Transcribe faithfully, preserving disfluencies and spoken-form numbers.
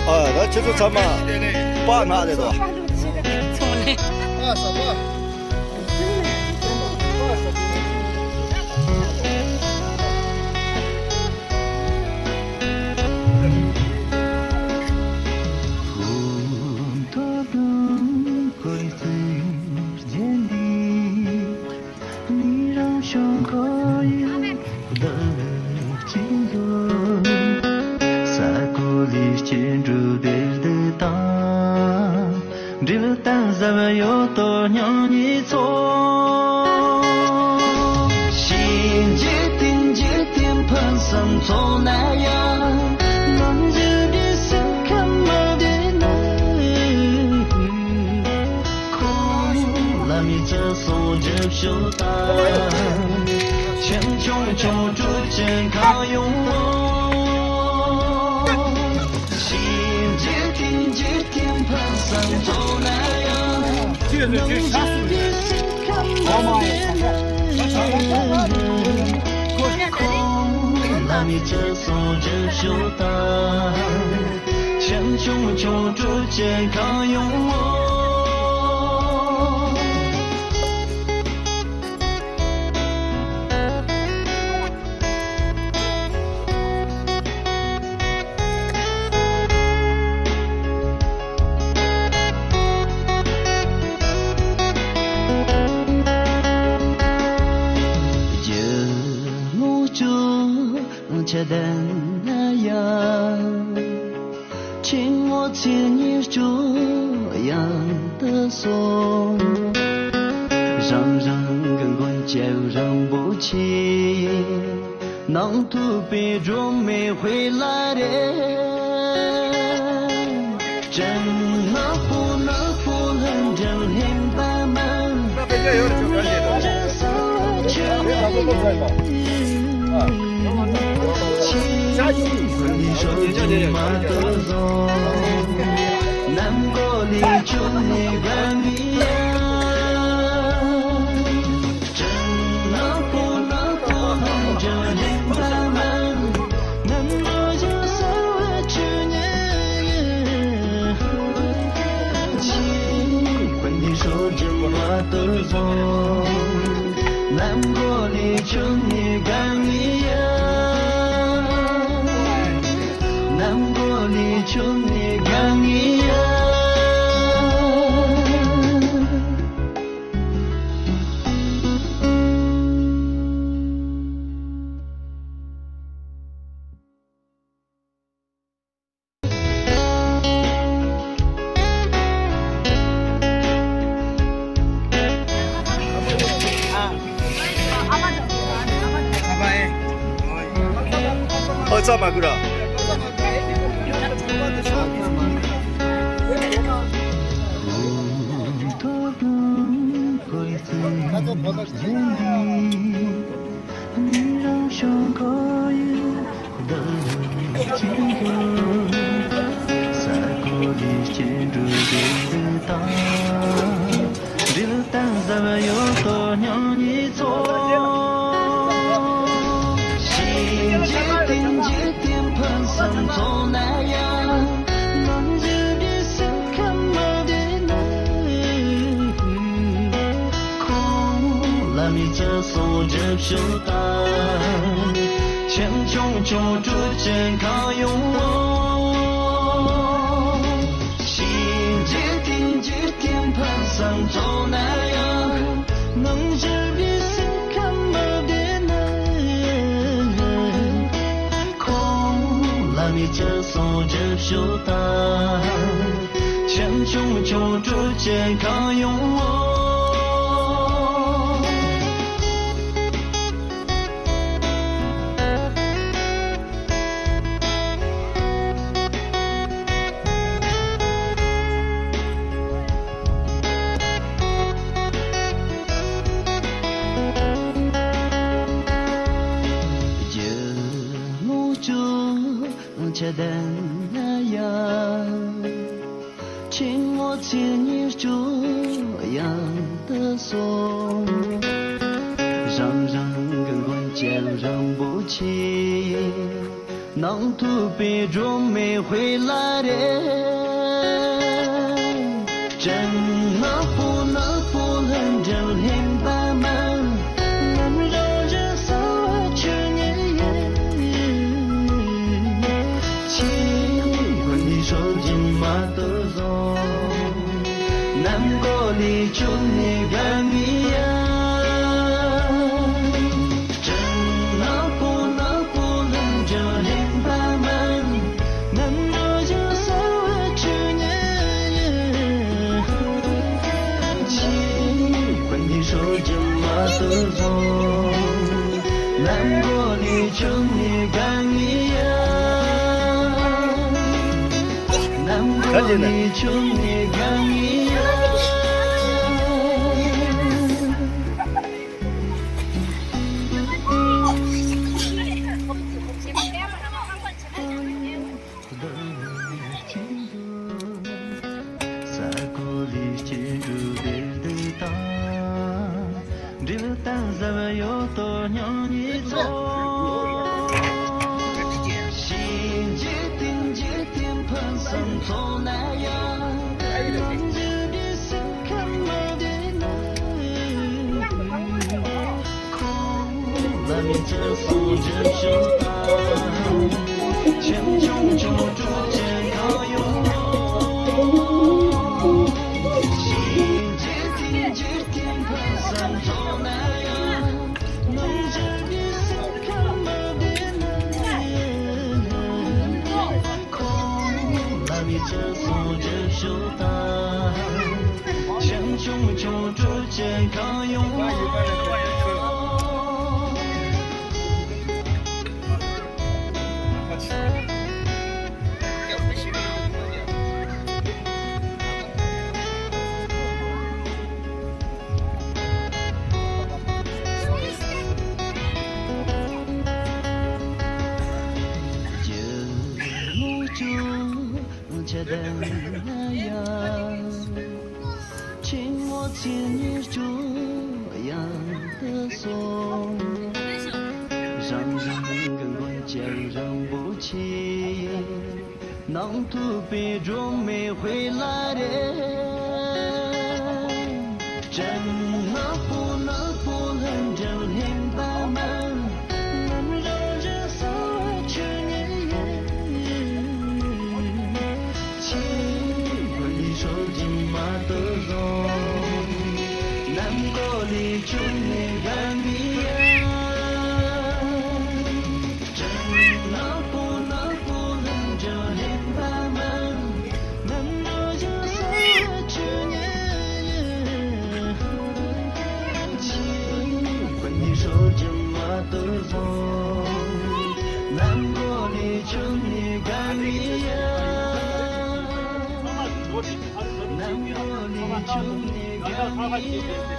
ཨ་ད་ཁྱེད་ཚོ་ཚང་མ་པཱ་ང་རེད་དོ། ཚོང་ལས། འབྲེལ་གཏམ་ཟབ་ཡོད་དོ་སྙིང་གི་ཚོགས། གཤིན་རྗེ་དེ་འཇིག་རྟེན་ཕུན་སུམ་ཚོགས་ན་ཡང་། ནམ་འཇིག་པའི་སེམས་ཁམས་མ་བདེ་ན། ཁོང་ལ་མི་ཚེ་སྲུང་སྒྲུབ་ཞུ་དང་། ཁྱིམ་ཆུང་ཆུང་གྲུ་ཆེན་གང་ཡོང་བ། གཤིན་རྗེ་དེ་འཇིག་རྟེན་ཕུན་སུམ་ཚོགས་ན་ཡང་། ནམ་འཇིག་པའི་སེམས་ཁམས་མ་བདེ་ན། ཁོང་ལ་མི་ཚེ་སྲུང་སྒྲུབ་ཞུ་དང་། ཁྱིམ་ཆུང་ཆུང་གྲུ་ཆེན་གང་ཡོང་བ། རྒྱུ་ལོ་བཅུ་ཆ་ལྡན་ན་ཡང་། ཆེན་མོ་ཚེ་ཉེར་གཅིག་ཡང་དུ་སོང་། རང་རང་གི་མགོན་སྐྱབས་རིན་པོ་ཆེ། ནང་ཐུབ་པའི་སྒྲོན་མེ་དཔལ་ལ་རེ། སྤྲིན་ནག་པོ་ནག་པོ་ལྷུན་སྒྲིམ་ལྷུན་པ་མ། ནམ་མགོ་ནས་ཆུ་ནས་གང་ཡ། ནམ་མགོ་ནས་ཆུ་ནས་གང་ཡ། ཨོ་ཙམ་མ་གུ་ར། འབྲེལ་གཏམ་ཟབ་ཡོད་དོ་སྙིང་གི་ཚོགས། གཤིན་རྗེ་དེ་འཇིག་རྟེན་ཕུན་སུམ་ཚོགས་ན་ཡང་། ནམ་འཇིག་པའི་སེམས་ཁམས་མ་བདེ་ན། ཁོང་ལ་མི་ཚེ་སྲུང་སྒྲུབ་ཞུ་དང་། ཁྱིམ་ཆུང་ཆུང་གྲུ་ཆེན་གང་ཡོང་བ། གཤིན་རྗེ་དེ་འཇིག་རྟེན་ཕུན་སུམ་ཚོགས་ན་ཡང་། ནམ་འཇིག་པའི་སེམས་ཁམས་མ་བདེ་ན། ཁོང་ལ་མི་ཚེ་སྲུང་སྒྲུབ་ཞུ་དང་། ཁྱིམ་ཆུང་ཆུང་གྲུ་ཆེན་གང་ཡོང་བ། རྒྱུ་ལོ་བཅུ་ཆ་ལྡན་ན་ཡང་། ཆེན་མོ་ཚེ་ཉེར་གཅིག་ཡང་དུ་སོང་། རང་རང་གི་མགོན་སྐྱབས་རིན་པོ་ཆེ། ནང་ཐུབ་པའི་སྒྲོན་མེ་དཔེ་ལ་རེ། སྤྱན་ནག་པོ་ནག་པོ་ལྷུན་གྲུབ་ལྷན་པ་མ། ནམ་རང་བཞིན་གསལ་བ་ཆོས་ཉིད་ཡིན། ཆོས་ཀུན་ནས་སྲོལ་རྒྱུན་མ་དུ་བཟུང་། ནམ་མགོ་ལས་བྱུང་ནས་དགའ་ངེས་ཡ། སྤྱན་ནག་པོ་ནག་པོ་ལྷུན་གྲུབ་ལྷན་པ་མ། ནམ་རང་བཞིན་གསལ་བ་ཆོས་ཉིད་ཡིན། ཆོས་ཀུན་ནས་སྲོལ་རྒྱུན་མ་དུ་བཟུང་། ནམ་མགོ་ལས་བྱུང་ནས་དགའ་ངེས་ཡ། ནམ་མགོ་ལས་བྱུང་ནས་དགའ་ངེས་ཡ། ས་གོ་ལི་སྐྱེ་འགྲོ་བདེ་སྡུག་དང་། འབྲེལ་དང་ཟབ་ཡོད་དོ་སྙིང་ཉེ་ཚོ། ཤིན་རྗེ་བསྟན་རྒྱུ་བསྟན་ཕུན་སུམ་ཚོགས་ན་ཡང་། ནམ་འགྱུར་བའི་སེམས་ཁམས་མ་བདེ་ན། ཁོང་ལ་མི་ཚེ་སྲུང་སྐྱོབ་ཞུ་དང་། ཁྱིམ་ཚང་ཆུང་གྲོགས་ཅན་གང་ཡོང་། ཤིན་རྗེ་བསྟན་རྒྱུ་བསྟན་ཕུན་སུམ་ཚོགས་ན་ཡང་། ནམ་འགྱུར་བའི་སེམས་ཁམས་མ་བདེ་ན། ཁོང་ལ་མི་ཚེ་སྲུང་སྐྱོབ་ཞུ་དང་། ཁྱིམ་ཚང་ཆུང་གྲོགས་ཅན་གང་ཡོང་། ཆ་ལྡན་ན་ཡང་། ཆེན་མོ་ཚེ་ཉེར་གཅིག་ཡང་དུ་སོང་། རང་རང་གི་མགོན་སྐྱབས་རིན་པོ་ཆེ། ནང་ཐུབ་པའི་སྒྲོན་མེ་དཔེ་ལ་རེ། སྤྱན་ནག་པོ་ནག་པོ་ལྷུན་གྲུབ་ལྷན་པ་མ། ནམ་རང་བཞིན་གསལ་བ་ཆོས་ཉིད་ཡིན། ཆོས་ཀུན་ནས་སྲོལ་རྒྱུན་མ་དུ་བཟུང་། ནམ་མགོ་ལས་བྱུང་ནས་དགའ་ངེས་ཡ། སྤྱན་ནག་པོ་ནག་པོ་ལྷུན་གྲུབ་ལྷན་པ་མ། ནམ་རང་བཞིན་གསལ་བ་ཆོས་ཉིད་ཡིན། ཆོས་ཀུན་ནས་སྲོལ་རྒྱུན་མ་དུ་བཟུང་། ནམ་མགོ་ལས་བྱུང་ནས་དགའ་ངེས་ཡ། ནམ་མགོ་ལས་བྱུང་ནས་དགའ་ངེས་ཡ།